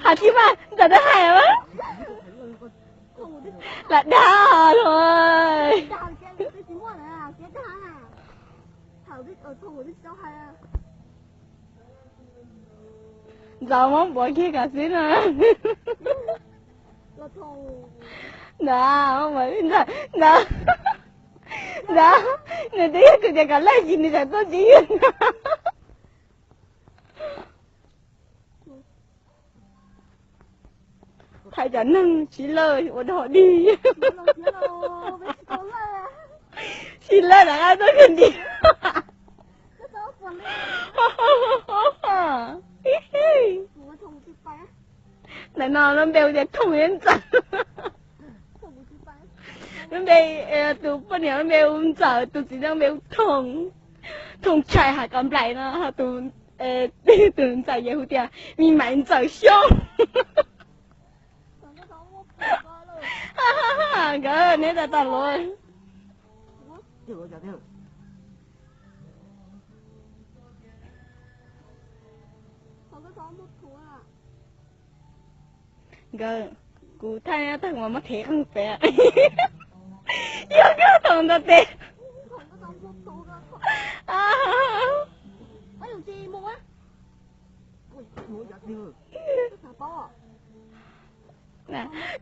Hais tsis mas ntawm no hais mas lam dag lawm. Ntxov muab npuav kiag kom xwb na. Ntawd, ntawd, ntawd, nws twb yog kuv tias kom laj sis nws txawm tuaj tsis yog. Thaij cov neeg sib laj ua dog dig. Sib laj rov qab tuaj kawg nti. Ntawm no lub npe hu tias Thooj thiab Ntxawm. Lub npe, tus poj niam lub npe hu Ntxawm, tus txiv neej npe hu Thooj. Thooj Tshais Ham Kom Nplaim no, ho tus, tus Ntxawm ces hu tias Me Maiv Ntxawm Xyooj. Nkawd neb tas tas luv. Nkawd, kuv thaij tag kuv mam muab thev qeej pem. Yog koj thoom ntawd tes.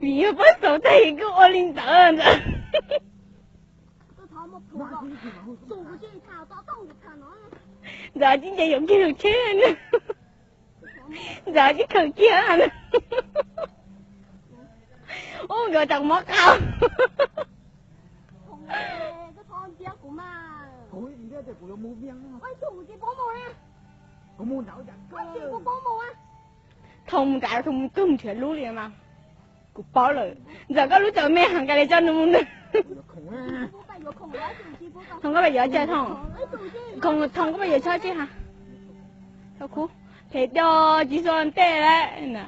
Vim yog pab xauv tag kuj ua li ntawd ntawd. Ntxawm tsis nce yuav kiag lub tsheb, ntxawm tsis khaws kiag. Ub, nkawd tseem mob qau. Thoom mus nrad, thoom mus tug nrhiav lub li mas. Kuv paub lawm, ntxawm koj lub tseem me heev, kav liam tso nws mus nws. Thoom koj pab yuav tsa thoom, thoom koj pab yuav tso tseg ha. Them coj tsis xo ntej lawm na.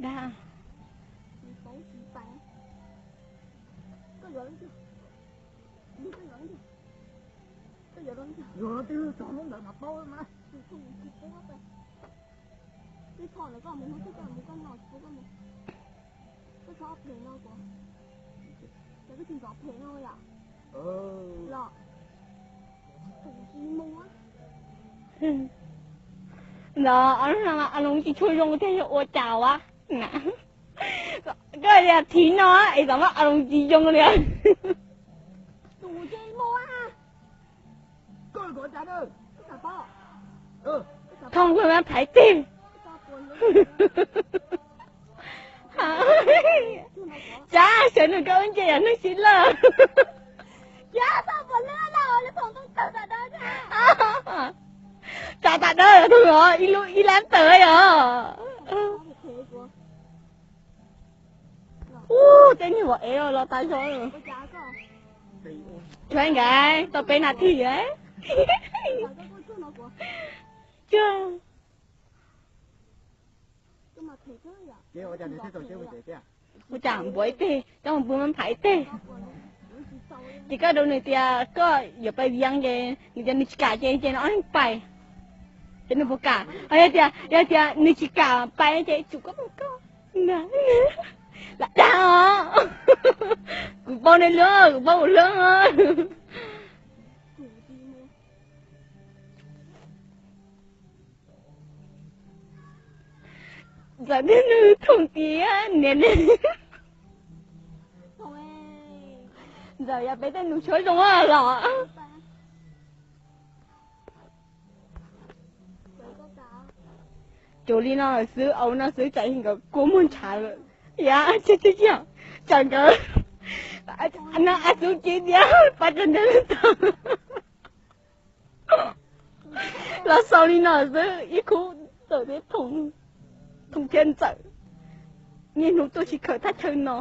Dag. Ntawd, a lub no a loos tsis tshua zoo tiag, yog ua cas ua na. Koj yog thiv no es xav muab a loos tsis zoo li. Thoom kuj mas phaiv teg. Tsab sawv nws koj ua nce yog neeg sib laj. Tsab tas dawb, ib lub ib lab tawm yog. Ub, tej niag vauv ev los tas zog. Tshuav nkav tau peb nas this. Ua cas npuav ib teg, coj mus pw mab phaiv teg. Ces koj rau nws tias koj yuav pais vias ces nws tias nws tsis kam ces ces nws ob leeg pais. Ces nws puas kam? Yog tias, yog tias nws tsis kam pais ces tsum koj mus koj. Lam dag os. Kuv paub nej lub, kuv paub kuv lub. Ntxawm thiab nws thoom tias niam ne. Ntxawm yog peb tej nus tshuab zoo los. Cuag li no xwb, au no xwb tsam nkawd kua muag ntshav lawm. Yam, tsam nkawd no a xub ci tias pab rau ntawd tag. Los xaus li no xwb, ib khub txawm thiab thoom, thoom thiab ntxawm, niaj hnub tuaj tsis khaws thaj chaw no.